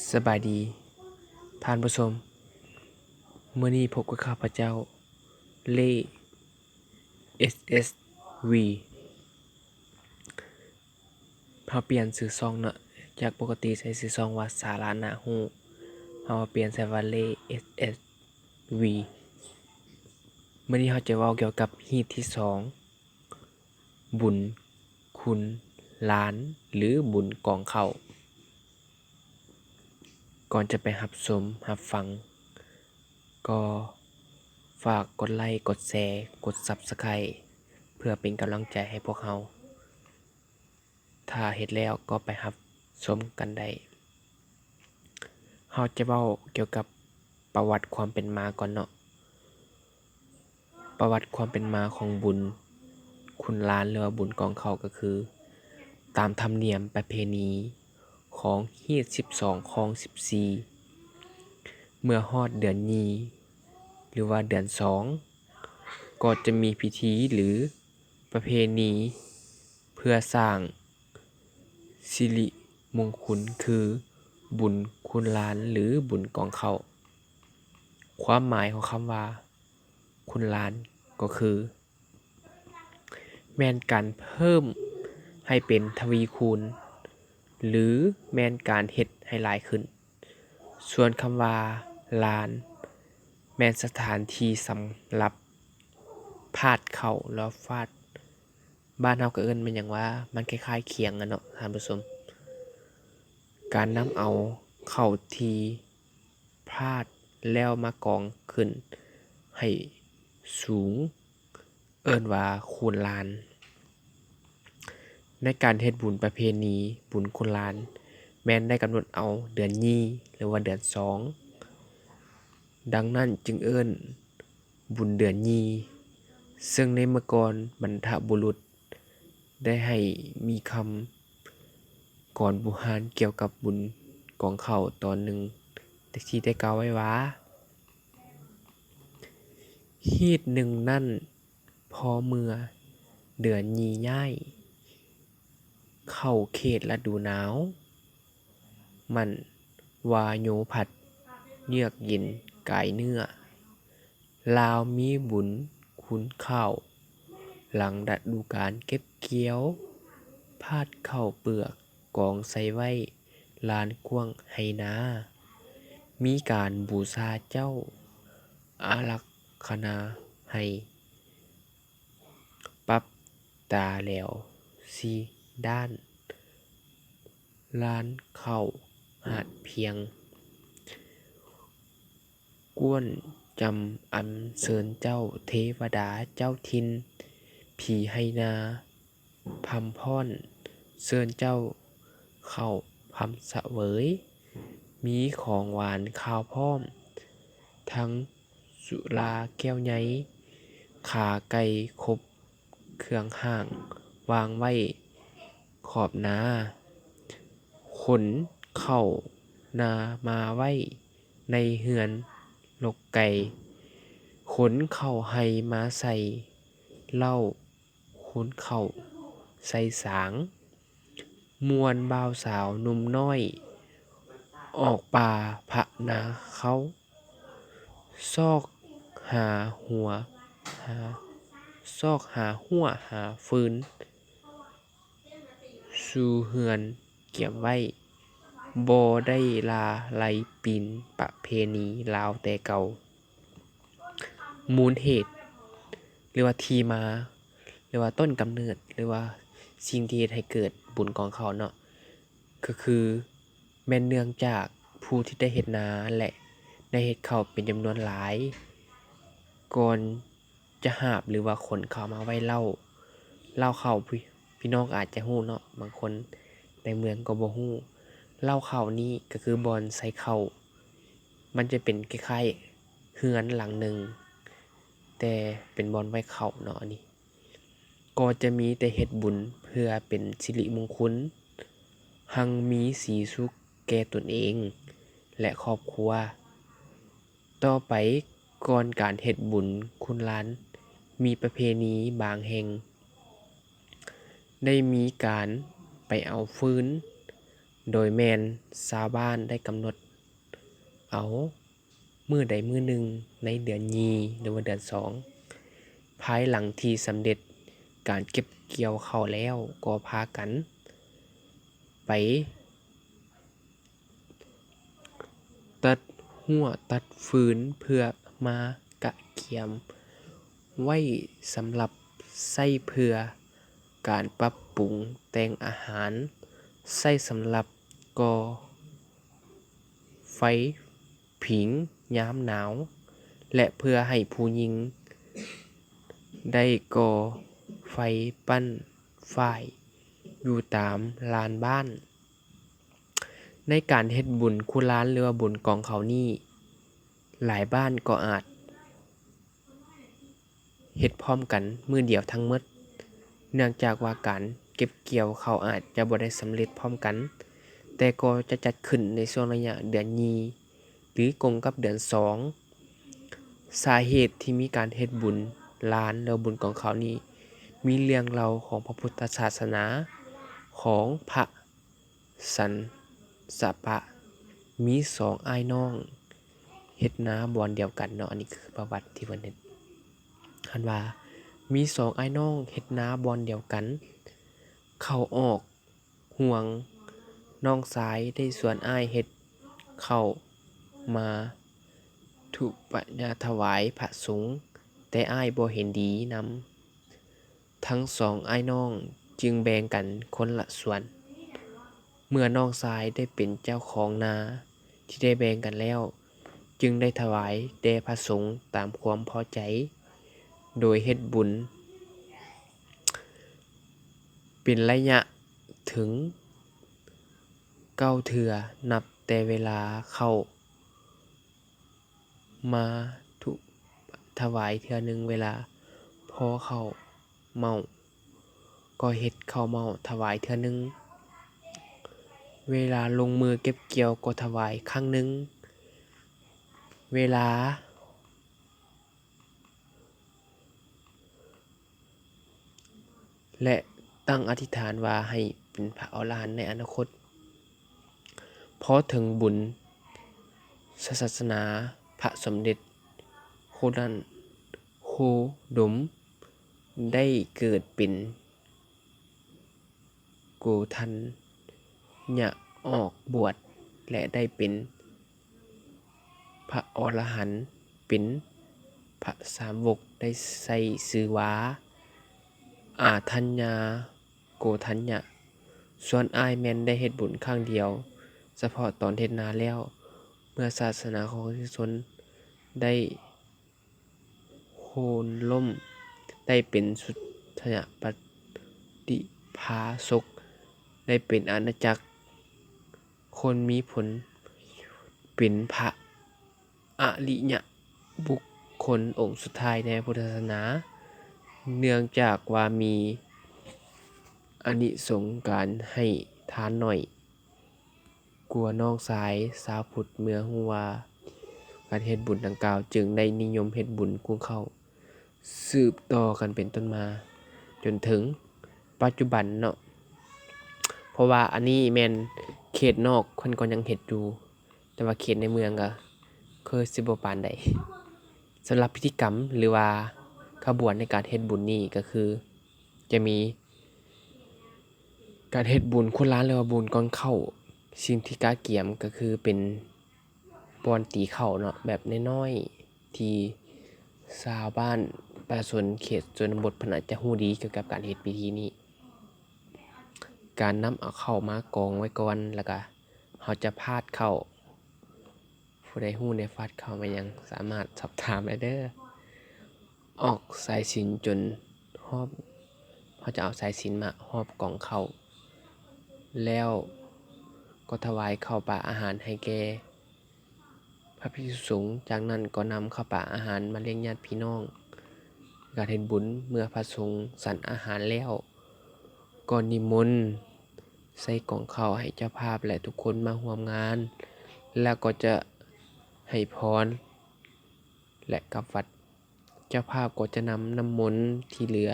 ສະບາຍດີທ່ານຜູ້ຊົມ, ມື້ນີ້ພົບກັບຂ້າພະເຈົ້າ ເລ່ ເອສເອສວີ ເຮົາປ່ຽນຊື່ຊ່ອງເນາະ, ຈາກປົກກະຕິໃຊ້ຊື່ຊ່ອງວ່າສາລະໜ້າຮູ້, ເຮົາມາປ່ຽນໃສ່ວ່າເລ່ ເອສເອສວີ. ມື້ນີ້ເຮົາຈະເວົ້າກ່ຽວກັບຮີດທີສອງ ບຸນຄຸນລານ ຫຼື ບຸນກອງເຂົ້າ. ກ່ອນຈະໄປຮັບຊົມຮັບຟັງ ກໍຝາກກົດໄລ, ກົດແຊ, ກົດຊັບສະໄຄ ເພື່ອເປັນກຳລັງໃຈໃຫ້ພວກເຮົາ. ຖ້າເຮັດແລ້ວກໍໄປຮັບຊົມກັນໄດ້. ເຮົາຈະເວົ້າກ່ຽວກັບປະຫວັດຄວາມເປັນມາກ່ອນເນາະ. ປະຫວັດຄວາມເປັນມາຂອງບຸນຄຸນລານ ຫຼືວ່າບຸນກອງເຂົ້າ ກໍຄື ຕາມທຳນຽມປະເພນີຂອງຮີດສິບສອງ ຄອງສິບສີ່ ເມື່ອຮອດເດືອນຍີ່ ຫຼືວ່າເດືອນສອງ ກໍຈະມີພິທີ ຫຼື ປະເພນີ ເພື່ອສ້າງສິລິມຸງຄຸນ ຄື ບຸນຄຸນລານ ຫຼື ບຸນກອງເຂົ້າ. ຄວາມໝາຍຂອງຄຳວ່າຄຸນລານ ກໍຄື ແມ່ນການເພີ່ມໃຫ້ເປັນທະວີຄູນ ຫຼື ແມ່ນການເຮັດໃຫ້ຫຼາຍຂຶ້ນ. ສ່ວນຄຳວ່າລານ ແມ່ນສະຖານທີ່ສຳລັບພາດເຂົ້າ ຫຼື ຟາດ ບ້ານເຮົາກໍເອີ້ນແມ່ນຫຍັງວ່າ ມັນຄ້າຍໆຄຽງຫັ້ນເນາະທ່ານຜູ້ຊົມ. ການນຳເອົາເຂົ້າທີ່ພາດແລ້ວມາກອງຂຶ້ນໃຫ້ສູງ ເອີ້ນວ່າຄູນລານ. ໃນການເຮັດບຸນປະເພນີບຸນຄູນລານ ແມ່ນໄດ້ກຳນົດເອົາເດືອນຍີ່ ຫຼືວ່າເດືອນສອງ, ດັ່ງນັ້ນຈຶ່ງເອີ້ນບຸນເດືອນຍີ່. ເຊິ່ງໃນເມື່ອກ່ອນບັນພະບຸລຸດໄດ້ໃຫ້ມີຄຳກອນບູຮານກ່ຽວກັບບຸນກອງເຂົ້າຕອນໜຶ່ງ ທີ່ໄດ້ກ່າວໄວ້ວ່າ ຮີດໜຶ່ງນັ້ນ ພໍເມື່ອເດືອນຍີ່ຍ້າຍ ເຂົ້າເຂດລະດູໜາວ ໝັ້ນວາໂຍພັດເຍືອກເຢັນກາຍເນື້ອ, ລາວມີບຸນຄູນເຂົ້າ ຫຼັງລະດູການເກັບກ່ຽວ ພາດເຂົ້າເປືອກກອງໃສ່ໄວ້ລານກວ້າງໄຮ່ນາ, ມີການບູຊາເຈົ້າ ອາລັກຂະນາໄຮ່ ປັບຕາແຫຼວສີ່ດ້ານ ລານເຂົ້າຫາດພຽງ ກວນຈຳອັນເຊີນເຈົ້າເທວະດາເຈົ້າຖິ່ນ ຜີໄຮ່ນາ ພຳພ້ອນເຊີນເຈົ້າເຂົ້າພຳສະເຫວີຍ ມີຂອງຫວານຄາວພ້ອມ ທັງສຸລາແກ້ວໃຫຍ່ ຂາໄກ່ຄົບເຄື່ອງຫາງ ວາງໄວ້ຂອບນາ ຂົນເຂົ້ານາມາໄວ້ໃນເຮືອນລົກໄກ່ ຂົນເຂົ້າໄຮ່ມາໃສ່ເລົ້າ ຂົນເຂົ້າໃສ່ສາງ ມ່ວນບ່າວສາວໜຸ່ມນ້ອຍ ອອກປ່າພະນາເຂົ້າ ຊອກຫາຫົວ ຫາ ຊອກຫາຫົວຫາຟືນ ສູ່ເຮືອນກຽມໄວ້ ບໍ່ໄດ້ລາໄລປີນປະເພນີລາວແຕ່ເກົ່າ. ມູນເຫດ ຫຼືວ່າທີ່ມາ ຫຼືວ່າຕົ້ນກຳເນີດ ຫຼືວ່າສິ່ງທີ່ເຮັດໃຫ້ເກີດບຸນກອງເຂົ້າເນາະ ກໍຄືແມ່ນເນື່ອງຈາກຜູ້ທີ່ໄດ້ເຮັດນາ ແລະ ໄດ້ເຮັດເຂົ້າເປັນຈຳນວນຫຼາຍ ກ່ອນຈະຫາບ ຫຼືວ່າຂົນເຂົ້າມາໄວ້ເລົ້າ ເລົ້າເຂົ້າ ພີ່ ພີ່ນ້ອງອາດຈະຮູ້ເນາະ ບາງຄົນໃນເມືອງກໍບໍ່ຮູ້. ເລົ້າເຂົ້ານີ້ກໍຄືບ່ອນໃສ່ເຂົ້າ ມັນຈະເປັນຄ້າຍໆເຮືອນຫຼັງໜຶ່ງ ແຕ່ເປັນບ່ອນໄວ້ເຂົ້າເນາະ ອັນນີ້ ກໍຈະມີແຕ່ເຮັດບຸນເພື່ອເປັນສິລິມຸງຄຸນ ຮັ່ງມີສີສຸກແກ່ຕົນເອງ ແລະ ຄອບຄົວ. ຕໍ່ໄປ ກ່ອນການເຮັດບຸນຄຸນລານ ມີປະເພນີບາງແຫ່ງ ໄດ້ມີການໄປເອົາຟືນ ໂດຍແມ່ນຊາວບ້ານໄດ້ກຳນົດເອົາມື້ໃດມື້ໜຶ່ງໃນເດືອນຍີ່ ຫຼືວ່າເດືອນສອງ ພາຍຫຼັງທີ່ສຳເລັດການເກັບກ່ຽວເຂົ້າແລ້ວ ກໍພາກັນໄປ ຕັດຮົ້ວຕັດຟືນເພື່ອມາກະກຽມໄວ້ສຳລັບໃຊ້ເພື່ອການປັບປຸງແຕ່ງອາຫານ, ໃຊ້ສຳລັບກໍ່ໄຟຜິງຍາມໜາວ ແລະ ເພື່ອໃຫ້ຜູ້ຍິງໄດ້ກໍ່ໄຟປັ້ນຝ້າຍຢູ່ຕາມລານບ້ານ. ໃນການເຮັດບຸນຄູລານ ຫຼືວ່າບຸນກອງເຂົ້ານີ້ ຫຼາຍບ້ານກໍອາດເຮັດພ້ອມກັນມື້ດຽວທັງໝົດ, ເນື່ອງຈາກວ່າການເກັບກ່ຽວເຂົ້າອາດຈະບໍ່ໄດ້ສຳເລັດພ້ອມກັນ, ແຕ່ກໍຈະຈັດຂຶ້ນໃນຊ່ວງໄລຍະເດືອນຍີ່ ຫຼືກົງກັບເດືອນສອງ. ສາເຫດທີ່ມີການເຮັດບຸນລານ ຫຼືບຸນກອງເຂົ້ານີ້ ມີເລື່ອງເລົ່າຂອງພະພຸດທະສາສະໜາ ຂອງພະ ສັນສະປະ ມີສອງອ້າຍນ້ອງເຮັດນາບ່ອນດຽວກັນເນາະ. ອັນນີ້ຄືປະຫວັດທີ່ເພິ່ນເຮັດ ຄັນວ່າມີສອງອ້າຍນ້ອງເຮັດນາບ່ອນດຽວກັນ ເຂົ້າອອກຫ່ວງ, ນ້ອງຊາຍໄດ້ຊວນອ້າຍເຮັດເຂົ້າມາທຸປະຍາດຖວາຍພະສົງ, ແຕ່ອ້າຍບໍ່ເຫັນດີນຳ. ທັງສອງອ້າຍນ້ອງຈຶ່ງແບ່ງກັນຄົນລະສ່ວນ. ເມື່ອນ້ອງຊາຍໄດ້ເປັນເຈົ້າຂອງນາທີ່ໄດ້ແບ່ງກັນແລ້ວ, ຈຶ່ງໄດ້ຖວາຍແດ່ພະສົງຕາມຄວາມພໍໃຈ, ໂດຍເຮັດບຸນເປັນໄລຍະເຖິງເກົ້າເທື່ອ, ນັບແຕ່ເວລາເຂົ້າ ມາທຸ ຖວາຍເທື່ອໜຶ່ງ, ເວລາພໍເຂົ້າເໝົາກໍເຮັດເຂົ້າເໝົາຖວາຍເທື່ອໜຶ່ງ, ເວລາລົງມືເກັບກ່ຽວກໍຖວາຍຄັ້ງໜຶ່ງ, ເວລາ ແລະ ຕັ້ງອະທິຖານວ່າໃຫ້ເປັນພະອໍລະຫັນໃນອະນາຄົດ. ພໍເຖິງບຸນສາສະໜາ, ພະສົມເດັດໂຄດັນ ໂຄດົມ ໄດ້ເກີດເປັນ ໂກທັນຍະອອກບວດ ແລະ ໄດ້ເປັນພະອໍລະຫັນ, ເປັນພະສາວົກ, ໄດ້ໃຊ້ຊື່ວ່າ ອາທັນຍາໂກທັນຍະ. ສ່ວນອ້າຍແມ່ນໄດ້ເຮັດບຸນຄັ້ງດຽວ, ສະເພາະຕອນເຮັດນາແລ້ວ, ເມື່ອສາສະໜາຂອງປະຊາຊົນໄດ້ ໂຄ່ນລົ້ມ, ໄດ້ເປັນສຸດທະຍະປະຕິພາສົກ, ໄດ້ເປັນອານາຈັກຄົນມີຜົນ, ເປັນພະອະລິຍະບຸກຄົນອົງສຸດທ້າຍໃນພຸດທະສາສະໜາ, ເນື່ອງຈາກວ່າມີອານິສົງການໃຫ້ທານໜ້ອຍ ກວ່ານ້ອງຊາຍຊາວພຸດ ເມື່ອຮູ້ວ່າການເຮັດບຸນດັ່ງກ່າວ, ຈຶ່ງໄດ້ນິຍົມເຮັດບຸນກຸງເຂົ້າສືບຕໍ່ກັນເປັນຕົ້ນມາ ຈົນເຖິງປັດຈຸບັນເນາະ. ເພາະວ່າອັນນີ້ແມ່ນເຂດນອກເພິ່ນກໍຍັງເຮັດຢູ່, ແຕ່ວ່າເຂດໃນເມືອງກໍຄືຊິບໍ່ປານໃດ. ສຳລັບພິທີກຳ ຫຼືວ່າຂະບວນໃນການເຮັດບຸນນີ້ ກໍຄືຈະມີ ການເຮັດບຸນຄຸນລານ ຫຼືວ່າບຸນກ່ອນເຂົ້າ, ສິ່ງທີ່ກະກຽມກໍຄືເປັນບ່ອນຕີເຂົ້າເນາະ ແບບນ້ອຍໆ ທີ່ຊາວບ້ານປະຊາຊົນເຂດຊົນນະບົດເພິ່ນອາດຈະຮູ້ດີກ່ຽວກັບການເຮັດພິທີນີ້. ການນຳເອົາເຂົ້າມາກອງໄວ້ກ່ອນ ແລ້ວກະເຮົາຈະພາດເຂົ້າ. ຜູ້ໃດຮູ້ແນວພາດເຂົ້າແມ່ນຫຍັງ ສາມາດສອບຖາມໄດ້ເດີ້. ອອກສາຍສິນຈົນຮອບ, ເຮົາຈະເອົາສາຍສິນມາຮອບກອງເຂົ້າ ແລ້ວກໍຖວາຍເຂົ້າປາອາຫານໃຫ້ແກ່ພະພິກສຸສົງ, ຈາກນັ້ນກໍນຳເຂົ້າປາອາຫານມາລ້ຽງຍາດພີ່ນ້ອງ. ການເຮັດບຸນ, ເມື່ອພະສົງສັນອາຫານແລ້ວ, ກໍນິມົນໃສ່ກອງເຂົ້າໃຫ້ເຈົ້າພາບ ແລະ ທຸກຄົນມາຮ່ວມງານ, ແລ້ວກໍຈະໃຫ້ພອນ ແລະ ກັບວັດ. ເຈົ້າພາບກໍຈະນຳນ້ຳມົນທີ່ເຫຼືອ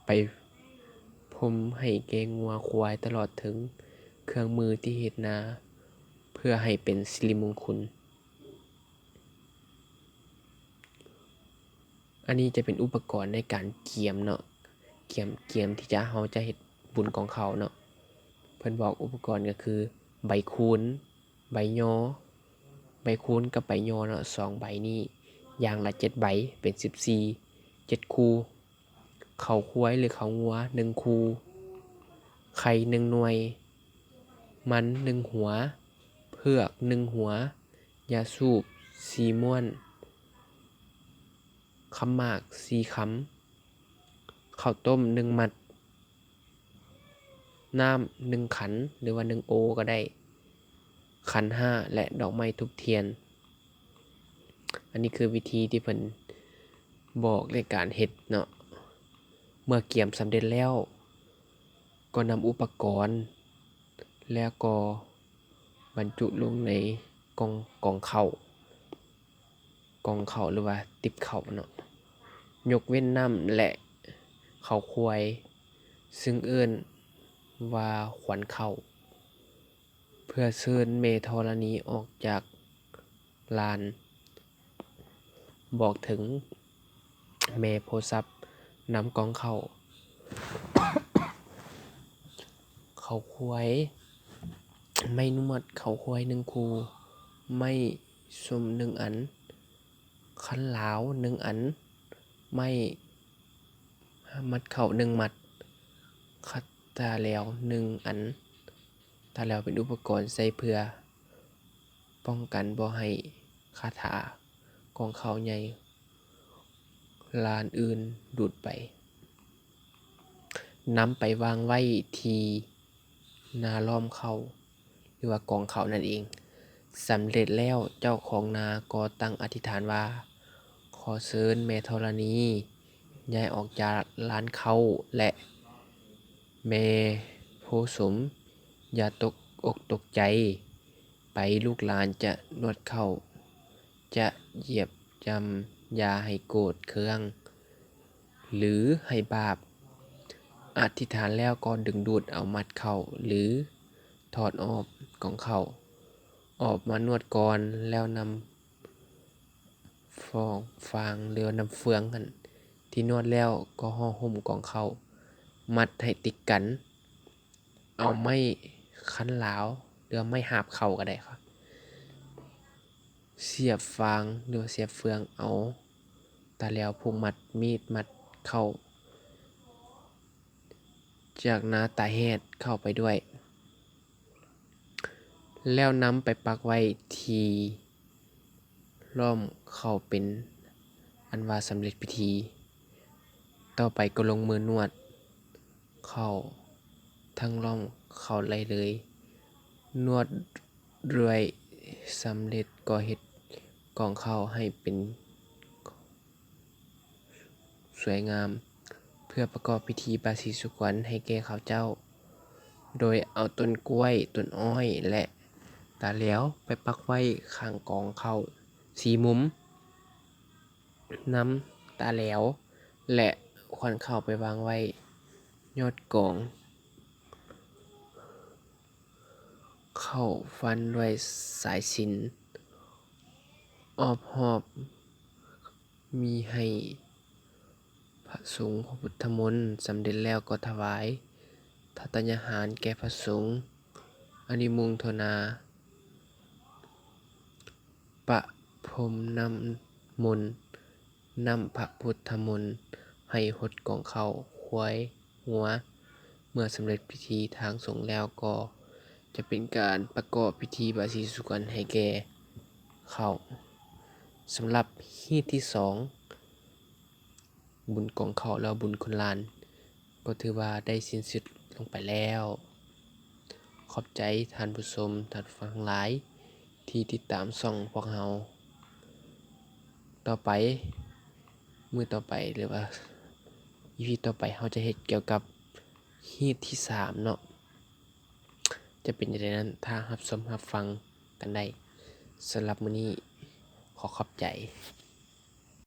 ໄປໂພ ສົມໃຫ້ແກ່ງົວຄວາຍ ຕະຫຼອດເຖິງເຄື່ອງມືທີ່ເຮັດນາ ເພື່ອໃຫ້ເປັນສິລິມົງຄຸນ. ອັນນີ້ຈະເປັນອຸປະກອນໃນການກຽມເນາະ, ກຽມ, ກຽມທີ່ຈະ, ເຮົາຈະເຮັດບຸນກອງເຂົ້າເນາະ. ເພິ່ນບອກອຸປະກອນກໍຄືໃບຄູນ, ໃບຍໍ, ໃບຄູນກັບໃບຍໍເນາະ, ສອງໃບນີ້ຢ່າງລະເຈັດໃບ ເປັນສິບສີ່, ເຈັດຄູ່. ເຂົ້າຄວາຍ ຫຼື ເຂົ້າງົວ ໜຶ່ງຄູ່, ໄຂ່ ໜຶ່ງໜ່ວຍ, ມັນ ໜຶ່ງຫົວ, ເຜືອກ ໜຶ່ງຫົວ, ຢາສູບ ສີ່ມ້ວນ, ຄຳໝາກ ສີ່ຄຳ, ເຂົ້າຕົ້ມ ໜຶ່ງມັດ, ນ້ຳ ໜຶ່ງຂັນ ຫຼືວ່າ ໜຶ່ງໂອກໍໄດ້, ຂັນຫ້າ ແລະ ດອກໄມ້ທູບທຽນ. ອັນນີ້ຄືວິທີທີ່ເພິ່ນບອກໃນການເຮັດເນາະ. ເມື່ອກຽມສຳເລັດແລ້ວ ກໍນຳອຸປະກອນ ແລ້ວກໍບັນຈຸລົງໃນກ່ອງ, ກ່ອງເຂົ້າ, ກ່ອງເຂົ້າ ຫຼືວ່າຕິບເຂົ້າເນາະ, ຍົກເວັ້ນນ້ຳ ແລະ ເຂົ້າຄວາຍ ຊຶ່ງເອີ້ນວ່າຄວັນເຂົ້າ. ເພື່ອເຊີນແມ່ທໍລະນີອອກຈາກລານ, ບອກເຖິງແມ່ໂພຊັບນຳກ່ອງເຂົ້າ, ເຂົ້າຄວາຍ, ໄມ້ນວດເຂົ້າຄວາຍ ໜຶ່ງຄູ່, ໄມ້ສົ້ມ ໜຶ່ງອັນ, ຄັນລາວ ໜຶ່ງອັນ, ໄມ້ມັດເຂົ້າ ໜຶ່ງມັດ, ຄາຕາແຫຼວ ໜຶ່ງອັນ. ຕາແຫຼວເປັນອຸປະກອນໃຊ້ເພື່ອປ້ອງກັນບໍ່ໃຫ້ຄາຖາກອງເຂົ້າໃຫຍ່ລານອື່ນດູດໄປ. ນຳໄປວາງໄວ້ທີ່ໜ້າລ້ອມເຂົ້າ ຫຼືວ່າກອງເຂົ້ານັ້ນເອງ. ສຳເລັດແລ້ວ ເຈົ້າຂອງນາກໍຕັ້ງອະທິຖານວ່າ, ຂໍເຊີນແມ່ທໍລະນີຍ້າຍອອກຈາກລານເຂົ້າ ແລະ ແມ່ໂພສົມຢ່າຕົກອົກຕົກໃຈໄປ, ລູກຫຼານຈະນວດເຂົ້າ, ຈະຢຽບຢຳ, ຢ່າໃຫ້ໂກດເຄືອງ ຫຼື ໃຫ້ບາບ. ອະທິຖານແລ້ວກໍດຶງດູດເອົາມັດເຂົ້າ ຫຼື ຖອດອອກກອງເຂົ້າອອກມານວດກ່ອນ, ແລ້ວນຳຟອງ, ຟາງ ຫຼືວ່ານ້ຳເຟືອງຫັ້ນ ທີ່ນວດແລ້ວກໍຫໍ່ຫົ່ມກອງເຂົ້າ, ມັດໃຫ້ຕິດກັນ. ເອົາໄມ້ຄັນລາວ ຫຼືວ່າໄມ້ຫາບເຂົ້າກໍໄດ້, ສຽບຟາງ ຫຼືວ່າສຽບເຟືອງ, ເອົາຕາແຫຼວຜູກມັດ, ມີດມັດເຂົ້າ, ຈາກນັ້ນຕາແຮດເຂົ້າໄປດ້ວຍ, ແລ້ວນຳໄປປັກໄວ້ທີ່ລ້ອມເຂົ້າເປັນອັນວ່າສຳເລັດພິທີ. ຕໍ່ໄປກໍລົງມືນວດເຂົ້າທັງລ້ອມເຂົ້າໄດ້ເລີຍ. ນວດດ້ວຍສຳເລັດກໍເຮັດກອງເຂົ້າໃຫ້ເປັນ ສວຍງາມ ເພື່ອປະກອບພິທີບາສີສຸຂວັນໃຫ້ແກ່ເຂົາເຈົ້າ, ໂດຍເອົາຕົ້ນກ້ວຍ, ຕົ້ນອ້ອຍ ແລະ ຕາແຫຼວໄປປັກໄວ້ຂ້າງກອງເຂົ້າສີ່ມຸມ, ນຳຕາແຫຼວ ແລະ ຂວັນເຂົ້າໄປວາງໄວ້ຍອດກອງເຂົ້າ, ຟັນດ້ວຍສາຍສິນອ້ອມຮອບ. ມີໃຫ້ພະສົງ ພະພຸດທະມົນ, ສຳເລັດແລ້ວກໍຖວາຍທາດຕະຍາຫານແກ່ພະສົງ, ອະນຸໂມທະນາ, ປະພົມນ້ຳມົນ, ນ້ຳພະພຸດທະມົນ, ໃຫ້ຫົດກອງເຂົ້າ, ຄວາຍ, ງົວ. ເມື່ອສຳເລັດພິທີທາງສົງແລ້ວ, ກໍຈະເປັນການປະກອບພິທີບາສີສຸຂວັນໃຫ້ແກ່ເຂົາ. ສຳລັບຮີດທີສອງ ບຸນກອງເຂົ້າ ແລະ ບຸນຂຸນລານ ກໍຖືວ່າໄດ້ສິ້ນສຸດລົງໄປແລ້ວ. ຂອບໃຈທ່ານຜູ້ຊົມ, ທ່ານຜູ້ຟັງທັງຫຼາຍ ທີ່ຕິດຕາມຊ່ອງພວກເຮົາ. ຕໍ່ໄປ, ມື້ຕໍ່ໄປ ຫຼືວ່າ ອີພີ ຕໍ່ໄປ ເຮົາຈະເຮັດກ່ຽວກັບຮີດທີສາມເນາະ. ຈະເປັນຈັ່ງໃດນັ້ນ, ຖ້າຮັບຊົມຮັບຟັງກັນໄດ້. ສຳລັບມື້ນີ້ ຂໍຂອບໃຈ.